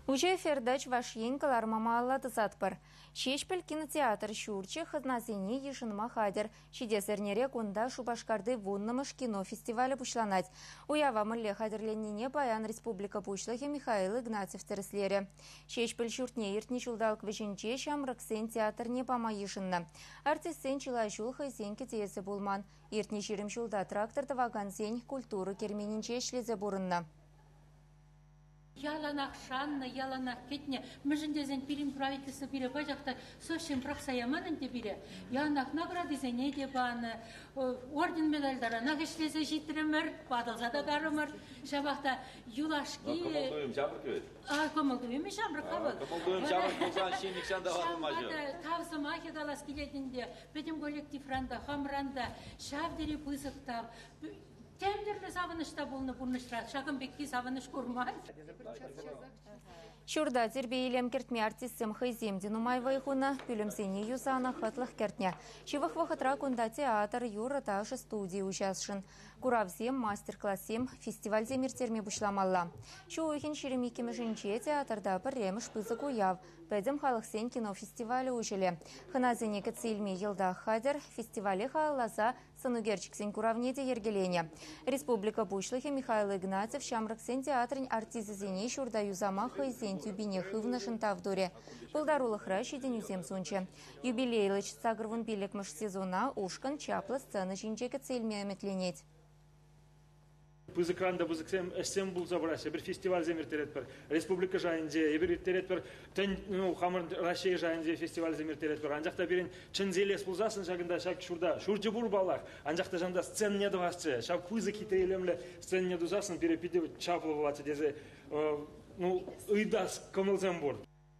Уҫӑ эфирта Чӑваш Ен кӑларӑма малалла тӑсатпӑр. Ҫеҫпӗл кинотеатр ҫурчӗ хӑнасене йышӑнма хатӗр. Ҫитес эрнере кунта Шупашкарти 10-мӗш кино фестивалӗ пуҫланать. Уява мӗнле хатӗрленнине паян республика Пуҫлӑхӗ Михаил Игнатьев тӗрӗслерӗ. Ҫеҫпӗл ҫуртне иртнӗ ҫулталӑк вӗҫӗнче ҫамрӑксен театрне пама йышӑннӑ. Артистсен чылай ҫул хӑйсен кӗтесӗ пулман. Иртнӗ 20 ҫулта трактор тӑвакансен культура керменӗнче ӗҫлесе пурӑннӑ. Яланах шаннӑ, яланах кӗтнӗ. Мӗншӗн тесен пирӗн правительство пире пачах та совсем пӑрахса яман ӗнтӗ пире. Яланах наградисене те панӑ, орден-медаль таранах ӗҫлесе ҫитрӗмӗр, ватӑлса та карӑмӑр. Ҫапах та юлашки... Кӑмӑл-туйӑм ҫамрӑк вӗт. Кӑмӑл-туйӑмӗ ҫамрӑк-ха вӑл. Кӑмӑл-туйӑм ҫамрӑк пулсан ҫын нихҫан та ватӑлмасть. Ҫавӑнпа та тав сӑмахӗ калас килет ӗнтӗ. Пӗтӗм коллективран та, хамран та ҫав тери пысӑк тав. Тем тӗрлӗ савӑнӑҫ та пулнӑ пурнӑҫра. Ҫакӑн пекки савӑнӑҫ курман. Ҫурта тирпей-илем кӗртме артистсем хӑйсем те нумай вӑй хунӑ, пӳлӗмсене юсанӑ, хӑтлӑх кӗртнӗ. Ҫывӑх вӑхӑтра кунта театр, юрӑ-ташӑ студийӗ уҫасшӑн. Куравсем, мастер-классем, фестивальсем ирттерме пуҫламалла. Ҫу уйӑхӗн 22-мӗшӗнче театрта пӗрремӗш пысӑк уяв, Пӗтӗм халӑхсен кинофестивалӗ уҫӑлӗ. Хӑнасене кӗтсе илме йӑлтах хатӗр. Фестивале халалласа сӑнӳкерчӗксен куравне те йӗркеленӗ. Республика Пуҫлӑхӗ Михаил Игнатьев Ҫамрӑксен театрӗн артисчӗсене ҫурта юсама хӑйсен тӳпине хывнӑшӑн тав турӗ. Пултарулӑхра ҫитӗнӳсем сунчӗ. Юбилейлӑ 85-мӗш сезона ушкӑн чаплӑ сцена ҫинче кӗтсе илме ӗмӗтленет. Пысӑкран та пысӑксем ӗҫсем пулса пыраҫҫӗ. Эпир фестивальсем ирттеретпӗр. Республика шайӗнче эпир ирттеретпӗр. Тӗн, ну, хамӑр Раҫҫей шайӗнче фестивальсем ирттеретпӗр. Анчах та пирӗн чӗнсе илес пулсассӑн ҫакӑнта ҫак ҫурта, ҫурчӗ пур паллах, анчах та ҫавӑнта сценине тӑвасчӗ. Ҫав пысӑк хитре илемлӗ сценине тусассӑн пире питӗ чаплӑ пулатчӗ тесе ну, ыйтас кӑмӑлсем пур.